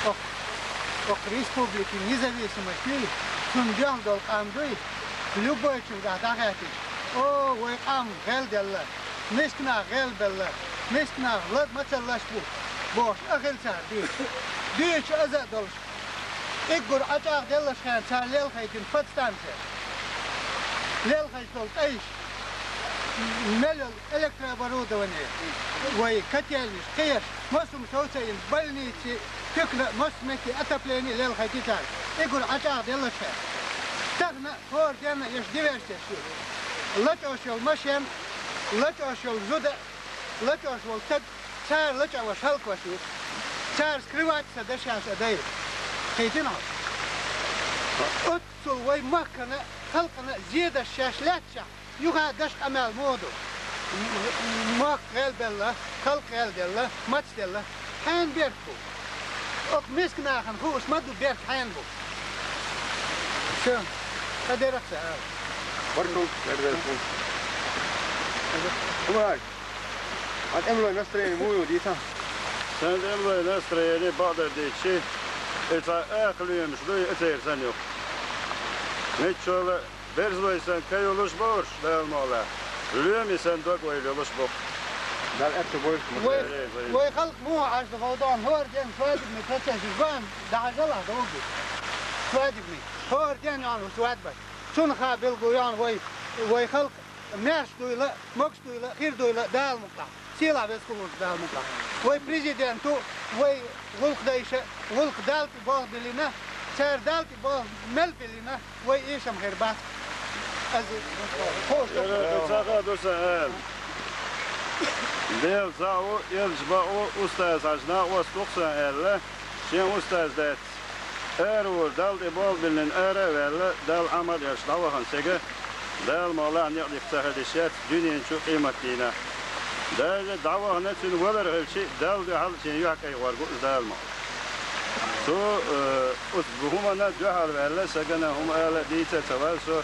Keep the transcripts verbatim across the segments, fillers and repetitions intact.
Окх, окх республикин независимость юй, цунна дуьхьал долу къам дуй, любойчуьнгахь дӀахаьттича, о, вай къам гӀелделла, мисканах гӀелбелла, мисканах ла мацаллаш бу, бохуш, ахилла цара дуьйцу. Дуьйцу аза а долуш, уггар Ӏа чӀагӀделлачу хенахь цара лелхайтина подстанция, лелхайтина долу тӀайш, мел йолу электрооборудование, вай котельнаш, кхеш, массо а совцийна, больници, туькана, массо а метте отопление лелхайтина цара, уггар Ӏа чӀагӀделлачу хенахь. Тахана а, хӀора денна а еш диверсия еш ю. Лачкъош йолу машен, лачкъош йолу зуда, лачкъош волу стаг, цара лачкъош хӀаллаквеш ю. Цара скрывать ца деш шаьш а дайла. Кхийтина хьо? Оццул вай махкана, халкъана зен деш шаьш лаьтташехь, юха деш къамел муха ду? Мохк гӀелбелла, халкъ гӀелделла, мацделла. Хьенан берг бу? Оцу миска нахана хууш ма ду, берг хьенан бу? Всё. Ца дерах ца ала. Баркалла, Эрден. Хьан тӀемалойн настроение муха ю, дийца? Сан тӀемалойн настроение бакъдар дийцича, и цхьа аха лоьмаш дуй, и церан санна ю. Миччахьа а берзалой санна ка йолуш бу уьш, Дала мукъ лахь, лоьмий санна дог-ойла йолуш бу. Дала аьтто бойла. Вай, вай халкъ муха Ӏаш ду, хӀокху дийнахь, хӀора дийнахь свадебный процессаш бан, дӀахьажалахь долу. Свадебный. ХӀора дийнахь йолу свадьба. Цунах билгал йолу вай, вай халкъ маьрша дуйла, могуш дуйла, хир дуйла, Дала мукъ лахь. Сийлахь веза хилла волчу Дала мукъ лахь. Вай президента, вай гӀуллакхдайша, гӀуллакх Далла тӀе болх биллина, цара Далла тӀе болх мел биллина, вай эшам хир бац. Аса хууш ду. Ца хаа ду сан ала. Дела цхьаъ ву, элча бакъ ву, устаз Хьаьжин накъост ву-кх сан аьлла, шен устаз дац. Ара ву, Далла тӀе болх биллина ара а ваьлла, Далла Ӏамал еш дӀавахана стага, Дала мукъ лахь, некъ дика ца хила йиш яц дуьнен чу, къематдийнахь. Даже дӀавахана цуьнан валар хилча, Далла дуьхьал шен юьхь кӀайгӀор бу иза, Дала мукъ лахь. Цо, э, оцу хӀуманна дуьхьал ваьлла, стагана хӀума ала а, дийца а ца ваьлла со,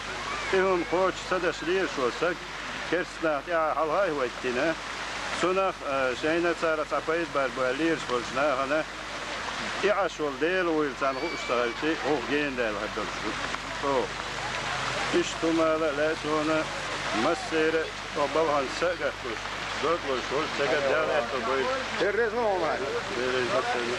и хӀума кхочуш ца деш лелаш волу стаг, керста нах тӀаьхьа хьалха а хӀоьттина, цунах, э, шайна цара цхьа пайда бар бу аьлла лелаш болчу нахана, и Ӏаш волу Дела вуйла царна хууш ца хилча, хӀух гена даьлла хир долуш ду. ЧӀогӀа. Иштта хӀума ала а лаьа суна, массеран а тхо балхана са а гатдеш, дог лозуш волчу стагана Дала аьтто бойла. Дела реза ву хьуна. Дела реза ву шайна.